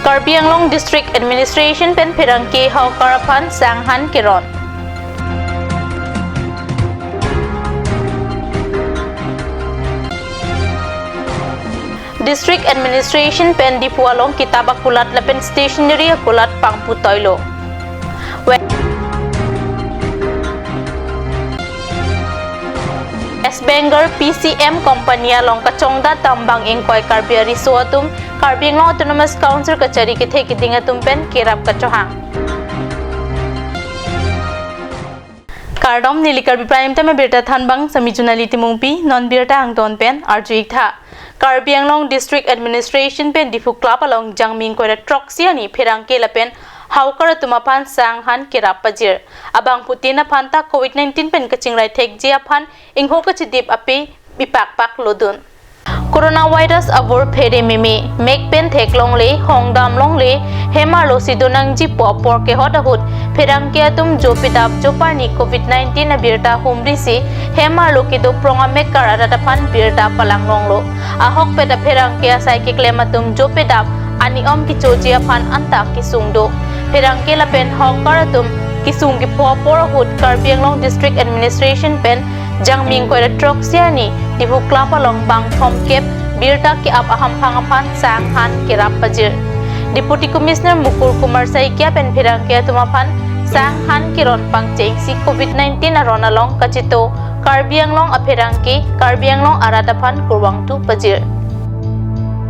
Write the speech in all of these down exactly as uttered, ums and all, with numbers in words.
Karbi Anglong District Administration pen pherangke hawkar aphan sanghan keron. District Administration pen Diphu along kitap akulat lapen stationery akulat pangputoilo. West Bengal P C M company along kachongdat dam bang ingkoi Karbi ariso atum Karbi Anglong Autonomous Council kachari kethe keding atum pen kerap kachohang. Kardom, neli Karbi Prime Time abirta thanbang sami Junali Timungpi, non birta angton pen arju-ik tha. Karbi Anglong District Administration pen Diphu Club along Jangmi ingkoi ra throksi arni pherangke lapen hawkar atum aphan sanghan kerap pajir. Abangphutin aphan ta covid nineteen pen kachingrai thekji aphan ingho kachidip ape ipakpak lodun. Coronavirus avur phere meme, mek pen theklongle, hongdam longle, hem arlo si donangji pu apor kehot ahut pherangke atum jo pedap jo parni covid nineteen abirta humrisi hem arlo kedo prong amekar arat aphan birta palang longlo. Ahokpet apherangke asai keklem atum jo pedap ani om kechoji aphan anta kesung do. Pherangke lapen hawkar atum kesung kepho apor ahut Karbi Anglong District Administration pen Jangmi ingkoi ra throksi arni Diphu Club along bang thomkep birta ke-ap ahamphang aphan sanghan kerap pajir. Deputy Commissioner Mukul Kumar Saikia pen pherangke atum aphan sanghan keron pangchengsi covid nineteen aron along kachito Karbi Anglong apherangke, Karbi Anglong arat aphan kurvangthu pajir.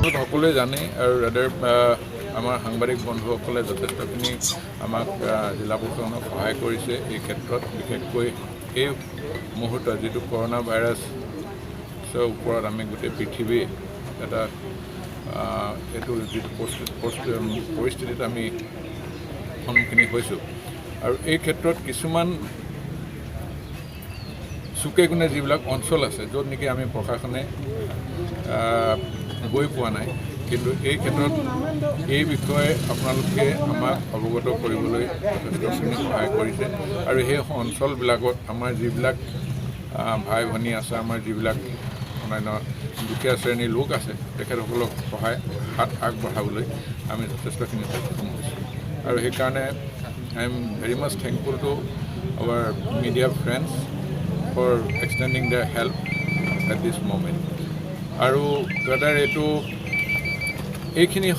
সকলোৱে জানে আৰু ৰাডাৰ, আহ, আমাৰ সাংবাদিক বন্ধুসকলে যথেষ্টখিনি আমাক, আহ, জিলা প্ৰশাসনক সহায় কৰিছে এই ক্ষেত্ৰত। বিশেষকৈ এই মুহূৰ্তত যিটো কৰোণা ভাইৰাছৰ ওপৰত আমি গোটেই পৃথিৱী এটা, আহ, এইটো যিটো পৰিস্থিতি, পৰিস্থিতি, পৰিস্থিতিত আমি সন্মুখীন হৈছোঁ আৰু এই ক্ষেত্ৰত কিছুমান চুকে কোণে যিবিলাক অঞ্চল আছে, য'ত নেকি আমি প্ৰশাসনে, আহ, গৈ পোৱা নাই, কিন্তু এই ক্ষেত্ৰত এই বিষয়ে আপোনালোকে আমাক অৱগত কৰিবলৈ যথেষ্টখিনি সহায় কৰিছে আৰু সেই অঞ্চলবিলাকত আমাৰ যিবিলাক, আহ, ভাই ভনী আছে, আমাৰ যিবিলাক অন্যান্য দুখীয়া শ্ৰেণীৰ লোক আছে, তেখেতসকলক সহায় হাত আগবঢ়াবলৈ আমি যথেষ্টখিনি সক্ষম হৈছোঁ আৰু সেইকাৰণে I am very much thankful to our media friends for extending their help at this moment. আৰু ব্ৰাডাৰ, এইটো, এইখিনি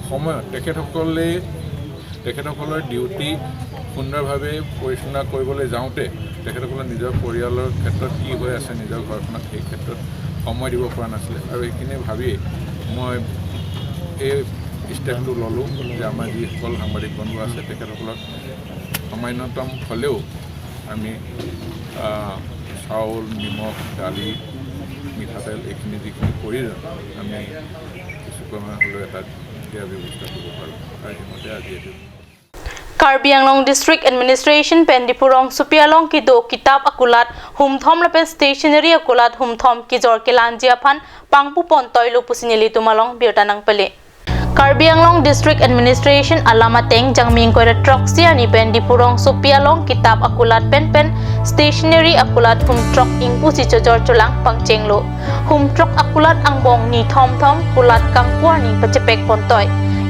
সময়ত তেখেতসকলে, তেখেতসকলৰ ডিউটি সুন্দৰভাৱে পৰিচালনা কৰিবলৈ যাওঁতে তেখেতসকলৰ নিজৰ পৰিয়ালৰ ক্ষেত্ৰত কি হৈ আছে, নিজৰ ঘৰখনত, সেই ক্ষেত্ৰত সময় দিব পৰা নাছিলে আৰু এইখিনি ভাবিয়েই মই এই ষ্টেপটো ল'লোঁ যে আমাৰ যিসকল সাংবাদিক বন্ধু আছে তেখেতসকলক সামান্যতম হ'লেও আমি, আহ, চাউল, নিমখ, দালি, মিঠাতেল, এইখিনি যিখিনি প্ৰয়োজন আমি কিছু পৰিমাণে হ'লেও এটা দিয়া ব্যৱস্থা কৰিব পাৰোঁ। আৰু সেইমতে আজি এইটো Karbi Anglong District Administration pen Diphu rongsopi along kedo kitap akulat humthom lapen stationery akulat humthom kejor kelanji aphan pangpupontoilo pusi nelitum along birta nangpale. Karbi Anglong District Administration alam ateng Jangmi ingkoi ra throksi arni pen Diphu rongsopi along kitap akulat pen pen stationery akulat humthrok ingpusi chojor cholang pangchenglo. Humthrok akulat angbong nithom thom kulat kangpu arni pachepekpontoi.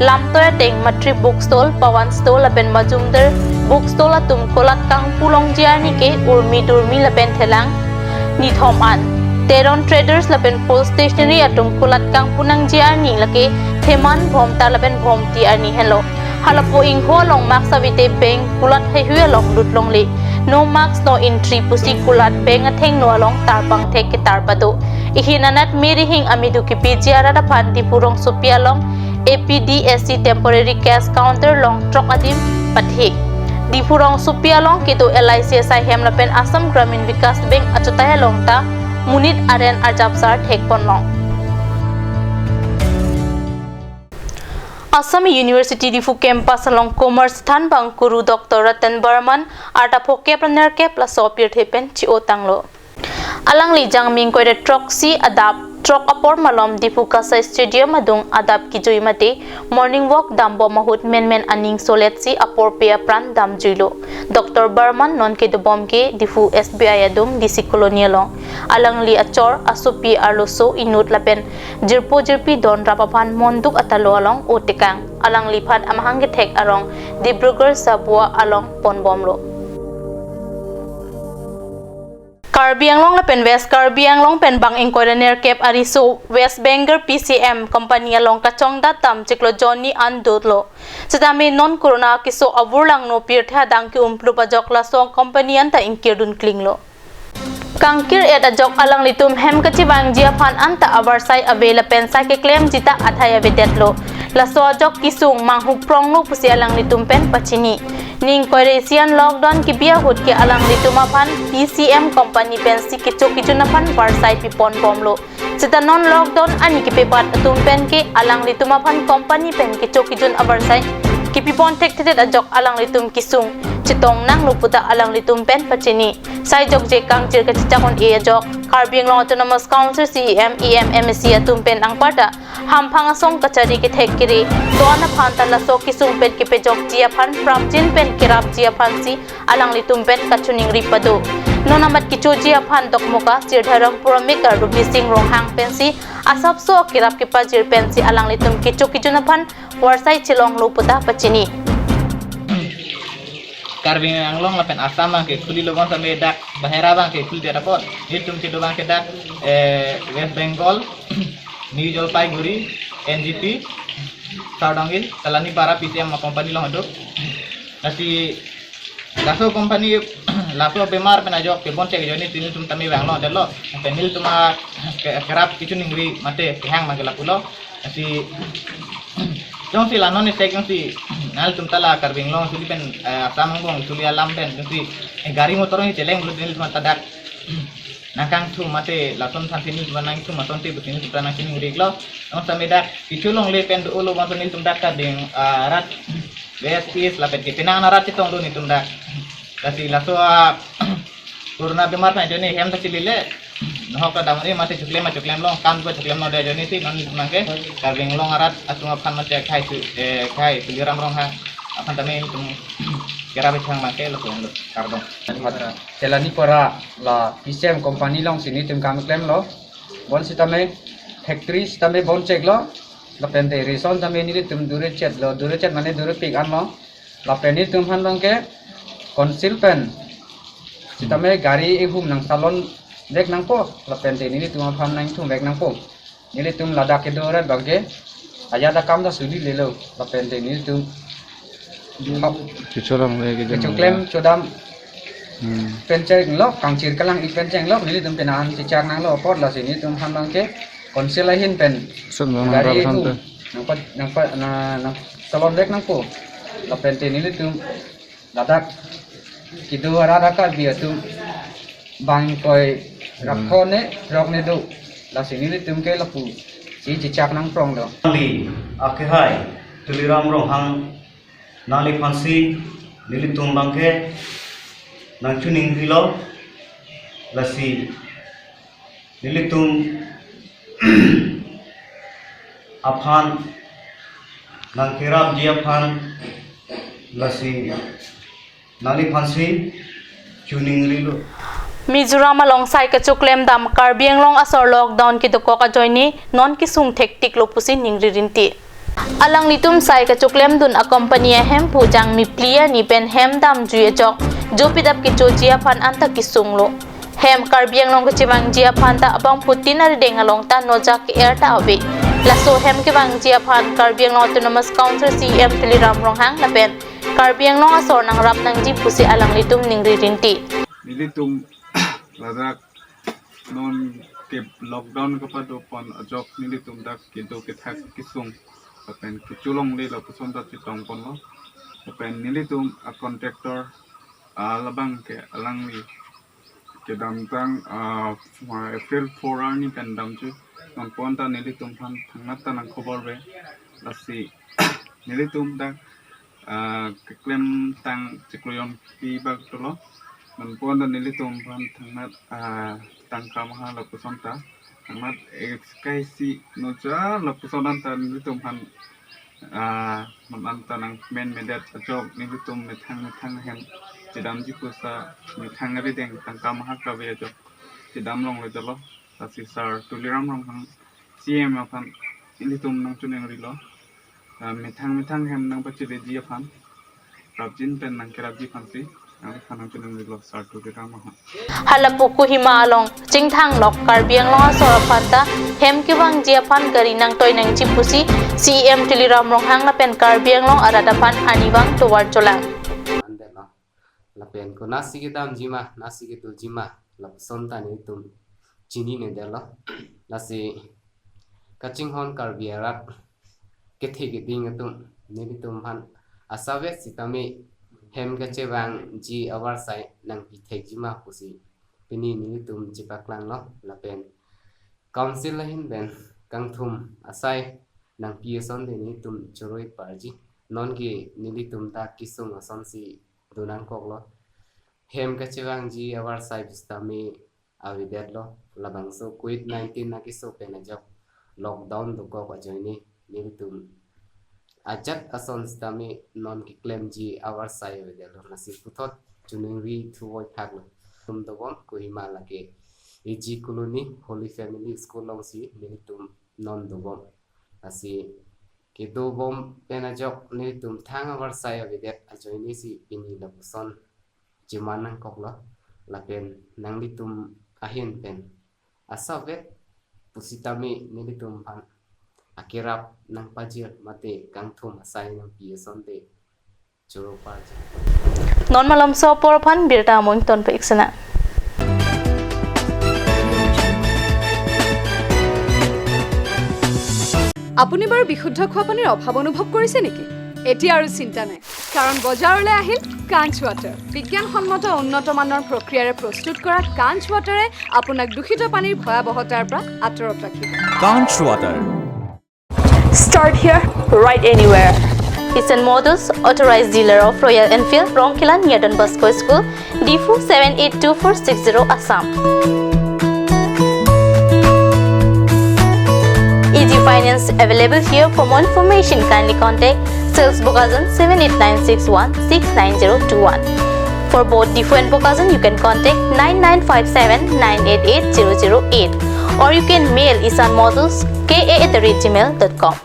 Lamtoi ateng Matri Book Stall, Pawan Stall lapen Majumdar Book Stall atum kulat kangpu longji arni ke urmi durmi lapen thelang nithom an. Teron Traders lapen Paul Stationery atum kulat kangpu nangji arni lake theman bhomtar lapen bhomti arni henlo. Halapu ingho along mask avete bank kulat heihui along lut longle. No mask, no entry pusi kulat bank athengno along tarpang thek ketar pado. Ihin anat merihing amedu kepiji arat aphan Diphu rongsopi along A P D S C temporary cash counter long throk adim pathik. Diphu rongsopi along kedo L I C S I hem lapen Assam Gramin Vikas Bank achutai along ta monit aren arjapsar thekponlong. Assam University Diphu campus along Commerce thanbang Guru Doctor Ratan Barman arta phokep ra nerkep laso apirthe pen chi-otanglo. Alangli Jangmi ingkoi ra throksi adap Throk apor malom Diphu Kasai Stadium adung adap kejui mate morning walk dambom ahut menmen aning soletsi aporpe apran damjuilo. Doctor Barman non kedobom ke Diphu S B I adung D C Colony along. Alangli achor, asopi arloso inut lapen jirpo jirpi don rap aphan monduk atalo along otekang. Alangliphan amahang kethek arong Dibrugarh Sabua along ponbomlo. Karbi Anglong lapen West Karbi Anglong pen bang ingkoi ra nerkep ariso West Bengal P C M company along kachongdat dam chiklo jonni an dotlo. Sitame non corona keso avur langno pirthe adang ke-umplup ajok laso company anta ingkirdun klinglo. Kangkir-et ajok alanglitum hem kachevangji aphan anta avarsai ave lapen sai keklemji ta athai avedetlo. Laso ajok kesung manghu pronglo pusi alanglitum pen pachini. Ning ingkoi ra isi an lockdown kebi ahut ke alanglitum aphan P C M company pensi kecho kejun aphan varsai piponbomlo. Seta non lockdown ani kepebat atum pen ke alanglitum aphan company pen kecho kejun avarsai kepipon thekthedet ajok alanglitum kesung chetong nanglo puta alanglitum pen pachini. Sai jokje kangchir kachechak un-e ajok Karbi Anglong Autonomous Council C E M, E M, M A C atum pen anparta hamphang asong kachari kethek kere do-an aphan ta laso kesung pen kepejokji aphan prapjin pen kerapji aphansi alanglitum pen kachiningri pado. Non amat kechoji aphan dokmoka Sirdharam Puramekar Rubi Singh Ronghang pensi asapso kerap kepajir pensi alanglitum kecho kejun aphan varsai chelonglo puta pachini. Karbi Anglong lapen Assam abangke khuli lo bang same dak bahera abangke khuli dia dapot. Itum kedo abangke dak, eh, West Bengal, New Jalpaiguri, N J P, Sardangil, Kalani Para P C M company along do. Lasi laso company laso bemar pen ajok ke bonchek ajoine si nelitum tame vanglo detlo. Pen nelitum a ke-, kerap kechiningri mate kehang ma ke lapulo. Lasi jongsi la non isek jongsi nelitum ta la Karbi Anglong suli pen, eh, Assam angbong suli alam pen jongsi, eh, gari motor ni cheleng lut nelitum ta dak nangkangthum mate lason thansi nelitum nangthum asonte pusi nelitum nangchiningri lo. Nong same dak kecholongle pen dolo bangso nelitum dak Karbi, ah, rat West East lapen ke penang arat chetong do nelitum dak. Lasi laso, ah, corona bemar pen ajoine hem ta chelile. Nohok ta damri mate choklem choklem lo, kam ko choklem lo de ajoine si non nelitum ke Karbi Anglong arat atum aphan mate khai su, eh, khai Tuliram Ronghang aphan tame nelitum kerap kechang abangke lo ko lo kardom. Kalani Para la P C M company alongsi nelitum kam klemlo. Bon sitame factory sitame boncheklo. Lapen te ration tame nelitum dure chetlo, dure chet mane dure pik anlo. Lapen nelitum aphan abangke council pen sitame gari ihum nangsalon vek nangpo. Lapen te nelitum aphan nangthum vek nangpo. Nelitum ladak kedo rat abangke ajat akam ta suli lelo. Lapen te nelitum kecholongle ke kechoklem chodam Hmm. Pen chenglo, kangchir kalang-ik pen chenglo, nelitum pen an chechak nanglo apot lasi nelitum aphan abangke council ahin pen sut mo gari nangkal ihum santa. Nangpa, nangpa, na, nangsalon vek nangpo. Lapen te nelitum ladak kedo arat Karbi atum bang ingkoi ra Hmm. phone rok ne do. Lasi nelitum ke lapusi chechak nangprong do. Nangli akehai Tuliram Ronghang nangliphansi nelitum abangke nangchiningrilo, lasi nelitum aphan nangkerapji aphan lasi nangliphansi chiningrilo. Mizoram along sai kachoklem dam Karbi Anglong asor lockdown kedokok ajoine non kesung thektiklo pusi ningri rinti. Alanglitum sai kachoklemdun a company ahemphu Jangmi phli arni pen hem damjui ajok jopidap kechoji aphan anta kesunglo. Hem Karbi Anglong kachevangji aphan ta abangphutin arideng along ta nojak ke-er ta ave. Laso hem kevangji aphan Karbi Anglong Autonomous Council C E M Tuliram Ronghang lapen Karbi Anglong asor nangrap nangji pusi alanglitum ningri rinti. Nelitum ladak non ke lockdown kepadopon ajok nelitum dak kedo kethak kesung lapen kecholongle lapuson ta chetongponlo. Lapen nelitum a contractor, ah, labang ke alangli kedamtang, ah, April four arni pen damchu. Non pon ta nelitum aphan thangnat ta nangkhobor ave. Lasi nelitum dak, ah, keklemtang chiklo jonni bak dolo. Non pon ta nelitum aphan thangnat, ah, tangka maha lapuson ta Amat, eh, kaisi noja lapuson anta nelitum aphan, ah, non anta nangmen medet ajok nelitum methang methang ahem chedamji pusi methang arideng tangka maha kave ajok chedam longlo jalo. Lasi Sar Tuliram Ronghang C M aphan nelitum nangchoningrilo. Ah, methang methang ahem nangpachileji aphan, rapjin pen nangkerapji aphansi nangphan nangchoningrilo Sar Tuliram Ronghang. Halapu Kohima along chingthang nok Karbi Anglong asor aphan ta hem kevangji aphan gari nangtoi nangji pusi C M Tuliram Ronghang lapen Karbi Anglong arat aphan arnivang tovar cholang. Mandetlo. Lapen konatsi kedamji ma, natsi kedoji ma, lapuson ta nelitum chininedetlo. Lasi kachinghon Karbi arat kethe keding atum nelitum aphan asapvet sitame hem kachevangji avarsai nangpithekji ma pusi pini nelitum chepaklanglo. Lapen council ahin pen kangthum asai nangpi asonte nelitum choroi parji. Nonke nelitum ta kesung asonsi donangkoklo. Hem kachevangji avarsai sitame avedetlo. Labangso covid nineteen akeso pen ajok lockdown dokok ajoine nelitum ajat ason sitame non keklemji avarsai avedetlo. Lasi puthot choningri thuvoithaklo. Nelitum dobom Kohima lake A G Colony Holy Family School alongsi nelitum non dobom. Lasi kedobom pen ajok nelitum thang avarsai avedet ajoinesi pini lapuson cheman nangkoklo. Lapen nanglitum ahin pen asapvet pusitame nelitum aphan akerap nangpajir mate kangthum asai nangpi asonte choro parji. Non malomso apor aphan birta amoi ton pa iksana. আপুনি বাৰু বিশুদ্ধ খোৱা পানীৰ অভাৱ অনুভৱ কৰিছে নেকি? এতিয়া আৰু চিন্তা নাই, কাৰণ বজাৰলৈ আহিল কাঞ্চ ৱাটাৰ। বিজ্ঞানসন্মত উন্নত মানৰ প্ৰক্ৰিয়াৰে প্ৰস্তুত কৰা কাঞ্চ ৱাটাৰে আপোনাক দূষিত পানীৰ ভয়াৱহতাৰ পৰা আঁতৰত ৰাখিব। Kanch water. Start here, right anywhere. Isan Models, authorized dealer of Royal Enfield, Rongkela near Don Bosco School, D four seven eight two four six zero, Assam. Easy finance available here. For more information, kindly contact sales Bokajan seven eight nine six one six nine zero two one. For both Diphu and Bokajan, you can contact nine nine five seven nine eight eight zero zero eight, or you can mail isan models K A at the rate gmail dot com.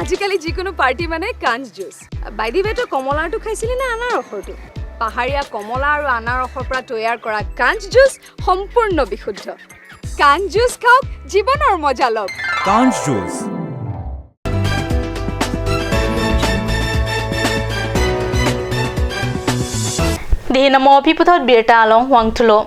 আজিকালি যিকোনো পাৰ্টি মানে কাঞ্চ juice. By the ৱে, তই কমলাৰটো খাইছিলি নে আনাৰসৰটো? পাহাৰীয়া কমলা আৰু আনাৰসৰ পৰা তৈয়াৰ কৰা কাঞ্চ জুচ সম্পূৰ্ণ বিশুদ্ধ। কাঞ্চ জুচ খাওক, জীৱনৰ মজা লওক। Kanch juice. Dihina mo aphi puthot birta along vangthulo.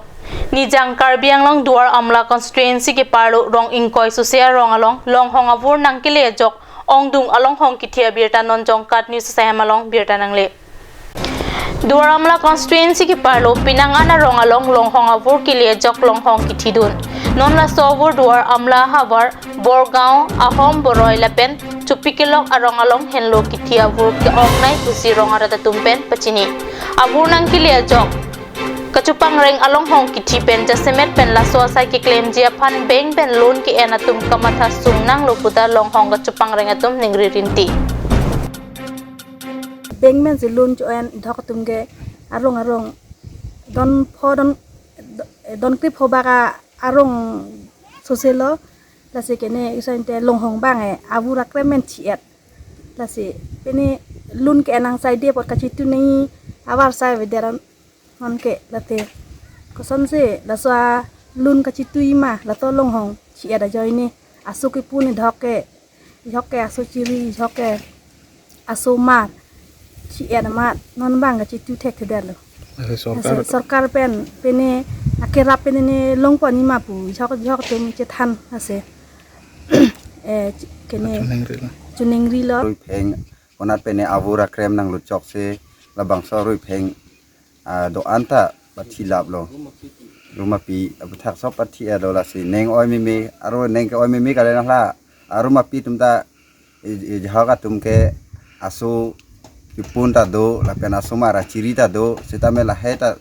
Nijang Karbi Anglong Duar Amla constituency keparlo Rong Ingkoi Sose arong along longhong avur nangkele ajok ongdung alonghong kithi abirta non Jongkat News asai hem along birta nangle. Duar Amla constituency keparlo penang an arong along longhong avur kele ajok longhong kithidun. Non laso avur Duar Amla havar Borgaon, Ahom, Boroi lapen Chopikelok arong along henlo kithi avur ke-ongnei pusi rong arat atum pen pachini. Avur nangkele ajok kachopangreng alonghong kithi pen jasemet pen laso asai keklemji aphan bank pen loan ke-en atum kamatha sung nanglo puta longhong kachopangreng atum ningri rinti. Bank pen si loan cho-en idhok atum ke arong arong don pho don, don krip pho baka arong sose lo. Lasi kene iso inte longhong bang e avur akrem pen thi-et. Lasi pini loan ke-en angsai de apot kachitu nangji avarsai avedet non ke late. Kosonsi laso a loan kachitui ma lato longhong thi-et ajoine. Aso kipun idhok ke, idhok ke aso chiri, idhok ke aso mar, thi-et amat non bang kachitu thekthedetlo. Lasi sorkar, lasi sorkar pen pini akerap pini longpon nima pu idhok idhok atum chethan ase. Eh, kene choningrilo. Choningrilo. Ruipheng konat pene avur akrem nanglo chokche labangso ruipheng, ah, do-an ta pathilaplo. Rumapi aputhak sop pathi-etlo. Lasi neng oi meme, aro neng ke-oi meme kali nahla. Arumapi atum ta i-, idhok atum ke aso kipun ta do, lapen asomar achiri ta do, sitame lahai ta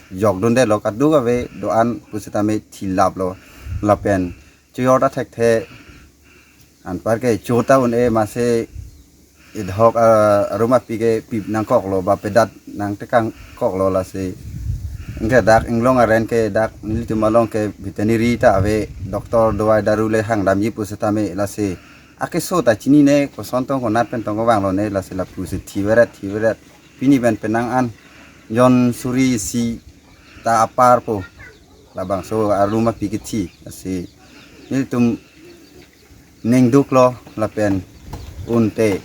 jokdundelo, kadokave do-an pu sitame thilaplo, lapen chojor ta thekthe, anparke cho ta un-e masi idhok, ah, arum api ke pip nangkoklo, ba pedat nangtekangkoklo lasi. Anke dak inglong aren ke dak nelitum along ke veterinary ta ave, doctor dawai daru le hangdamji pu sitame lasi. Akeso ta chinine, koson tong konat pen tong kevanglo ne, lasi lapusi thiveret, thiveret. Pini pen penang an jon suri isi ta aparpo. Labangso arum api kethi, lasi nelitum ningduklo lapen unte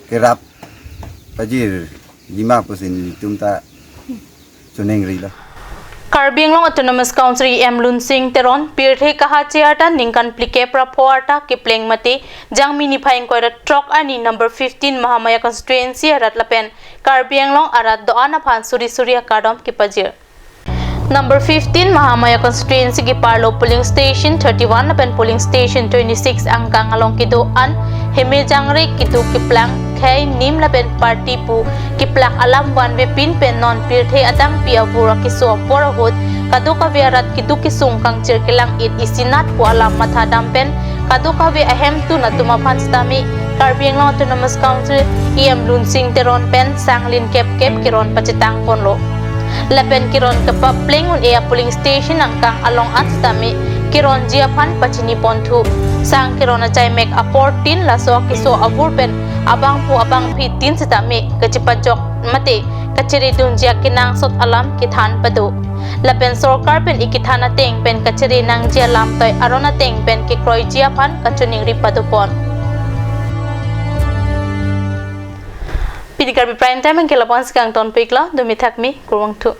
kerap pajirjima pusi nelitum ta choningrilo. Karbi Anglong Autonomous Council E M Lunsing Teron pirthe kahachi arta ningkan phlikep ra pho arta kepleng mate Jangmi niphai ingkoi ra throk arni number fifteen Mahamaya constituency arat lapen Karbi Anglong arat do-an aphan suri suri akardom kepajir. Number fifteen Mahamaya constituency keparlo polling station thirty-one lapen polling station twenty-six angkang along kedo-an heme jangre kedo keplang khei nim lapen party pu keplak alam vanvepin pen non pirthe adangpi avur akeso apor ahut kadokave arat keduk kesung kangchir kelang-it isinat pu alam mathadam pen kadokave ahemtun atum aphan sitame Karbi Anglong Autonomous Council E M Lunsing Teron pen sang lin kep kep keron pachetang ponlo. Lapen keron kepapleng un-e a polling station angkang along an sitame keronji aphan pachini ponthu. Sang keron achai mek apor tin laso akeso avur pen abangpo abangphi tin sitame kachepajok mate kacheredunji akenangsot alam kethan pado. Lapen sorkar pen ikethan ateng pen kachere nangji alam toi aron ateng pen kekroiji aphan kachoningri padopon. Pini Karbi Prime Time angke lapu-an si kangtonpiklo, dumi thakmi, kurvangthu.